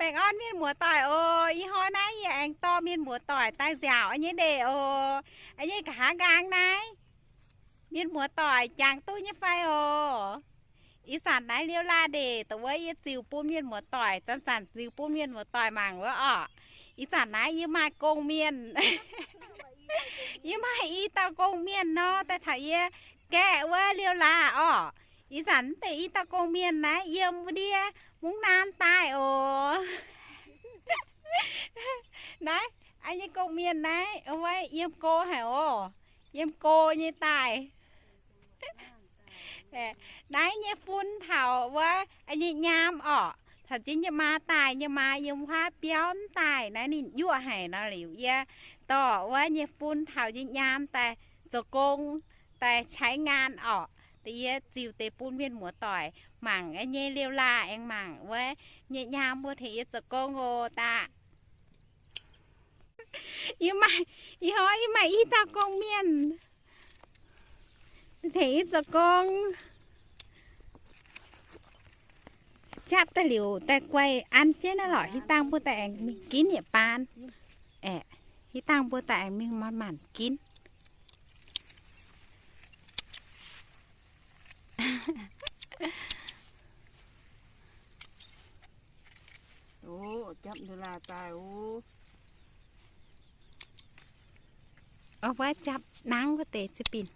Baengh orn mienh muoz-doic oc. Ih hnoi naaiv yie aengx dorh mienh muoz-doic daaih nziaauc nyei ndeic oc. Yie nyei nqa'haav nqaang naaiv, mienh muoz-doic jangx duqv nyei fai oc? Ih zanc naaiv liuz laah ndeic dongh wuov yie ziux bun mienh muoz-doic, zanc-zanc ziux bun mienh muoz-doic mangc wuov orqc. Ih zanc naaiv yie maaih gong-mienh. Yie maaih i dauh gong-mienh nor, daaih taux yie gaeqv wuov liuz laah orqc. Ih zanc deix i dauh gong-mienh naaiv yiem wuov ndiev mungv naanv daaih oc. Naaiv, yie nyei gong-mienh naaiv, wuov yiem go haic oc. Yiem go nyei daaih. Naaiv nyei fun taux wuov nyei nyaam orqc, taux jienv nyei maa daaih, nyei maa yiem wuov biauv daaih naaiv ninh yuoqv haic nor liuz yie dorh wuov nyei fun taux nyei nyaam daaih zoux gong, daaih qaqv ngaan orqc. Deix yie ziux deix bun mienh muoz-doic mangc nyei liuz laah aengx mangc wuov nyei nyaam mbuo tengx yie zoux gong oc daaih. Yie maaih, ih hnoi yie maaih i dauh gong-mienh tengx yie zoux gong. Japv daaih liuz daaih guai an jienv naaiv lorqc, hitv dangh mbuo daaih aengx mingh ginv yietc baan. Aeqv, hitv dangh mbuo daaih aengx mingh manc-manc ginv. Oc, japv ndau laah daaih oc. Wuov japv nangv wuov deix za'binc.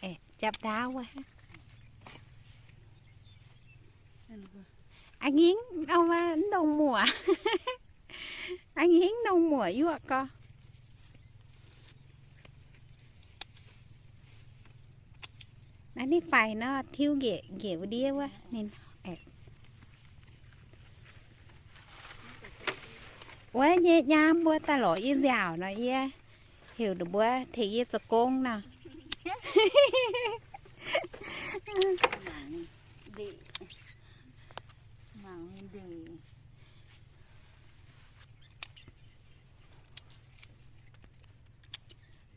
Aeqv, japv ndaauv wuov. A'hingv wuov ndongh muoc. A'hingv ndongh muoc yuoqv gorx. Naaiv ninh faix nor tiuv njiec njiec wuov ndiev wuov ninh. Wuov nyei nyaam mbuo daaih lorz yie nziaauc nor, yie heuc ninh mbuo tengx yie zoux gong nor.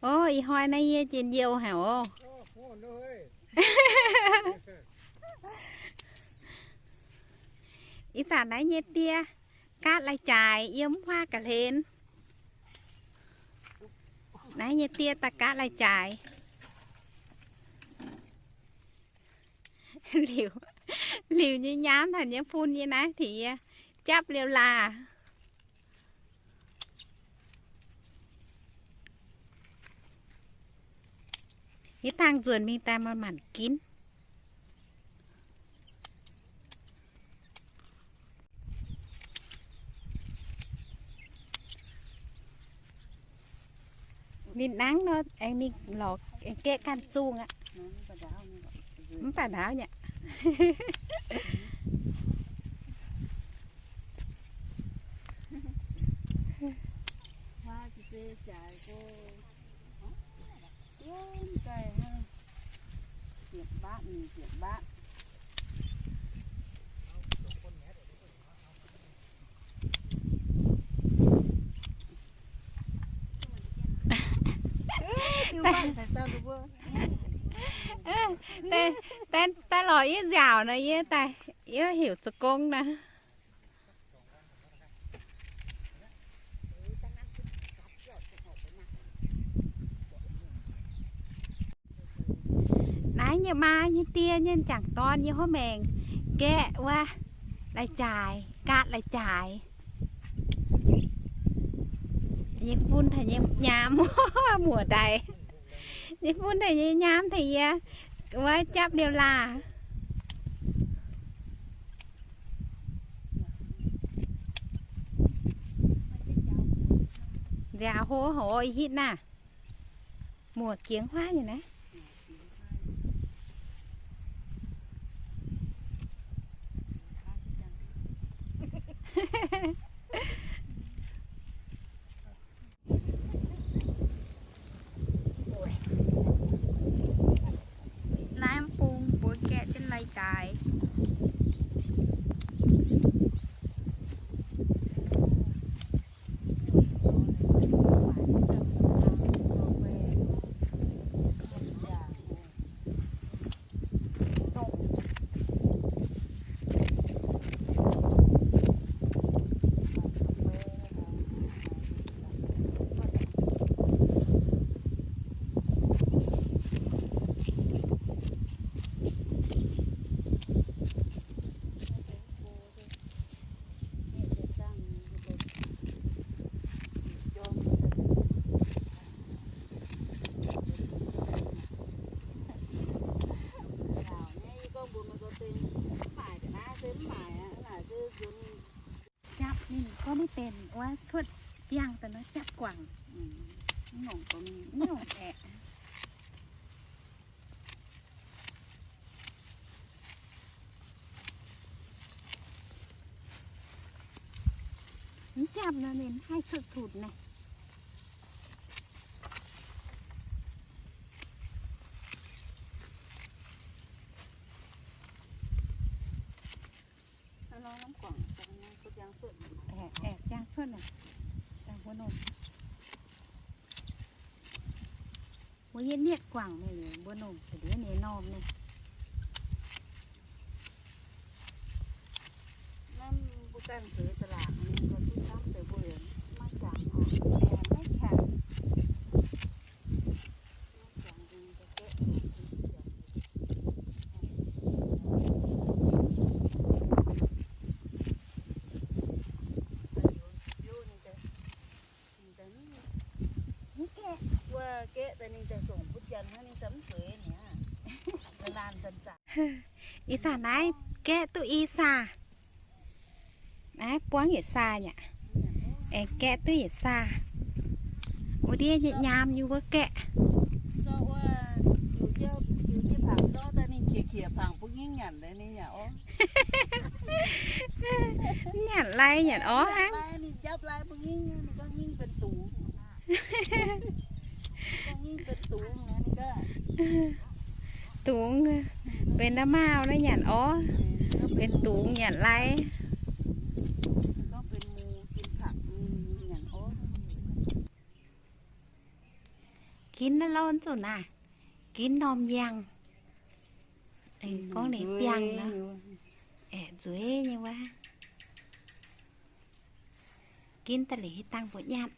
Ov, ih hnoi naaiv yie njien-youh haic oc. Ih zanc naaiv nyei die gaatv lai-jaaix yiem wuov ga'hlen. Naaiv nyei die daaih gaatv lai-jaaix. Liuz, liuz nyei nyaam taux nyei fun nyei naaiv tengx yie japv liuz laah. Hitv dangh nzuonx mingh daaih manc-manc ginv. Ninh nangv nor aengx mingh lorz aengx gaeqv ganh zungh aqv. Mv baac ndaauv nyei. Daaih lorz yie nziaauc nor, yie daaih yie heuc zoux gong nor. Naaiv nyei maa nyei die nyei m'jangc dorn yiem hov maengx gaeqv wuov lai-jaaix, gaatv lai-jaaix. Nyei fun taux nyei nyaam muoc-ndaaix. Nyei fun taux nyei nyaam taux yie wuov japv liuz laah. Nziaauc hlo haic ih hitv naaiv. Muoc giengx huaav nyei naaiv. Naaiv bung mbuo gaeqv jienv lai-jaaix. Cuotv biangh daaih nor japv guangc. Mv nyungc aeqv. Mv japv nor ninh haih cuotv cunx naaic. Aeqv, jangx cuotv naaic, jangx mbuo nongh. Mbuo yie nietv guangc mingh liuz, mbuo nongh ga'ndiev nyei normh naaic. Naaiv mbuo ganh zoux da'laangc, mbuo duqv camv deix mbuo maiv jangx oc. Maiv qangx. Ih zanc naaiv gaeqv duqv i saah. Naaiv buangv yietc saah nyei. Aengx gaeqv duqv yietc saah. Wuov ndiev nyei nyaam nyei wuov gaeqv. Mv nyanc lai nyanc orv hnangv. Dungz, benx naaiv maauh naaiv nyanc orv, benx dungz nyanc lai. Ginv naaiv lorh nzunc naaic, ginv normh yangh. Gorngv ninh biangh nor, aeqv, nzueiz nyei wuov. Ginv daaih liuz hiuv dangh mbuo nyanc.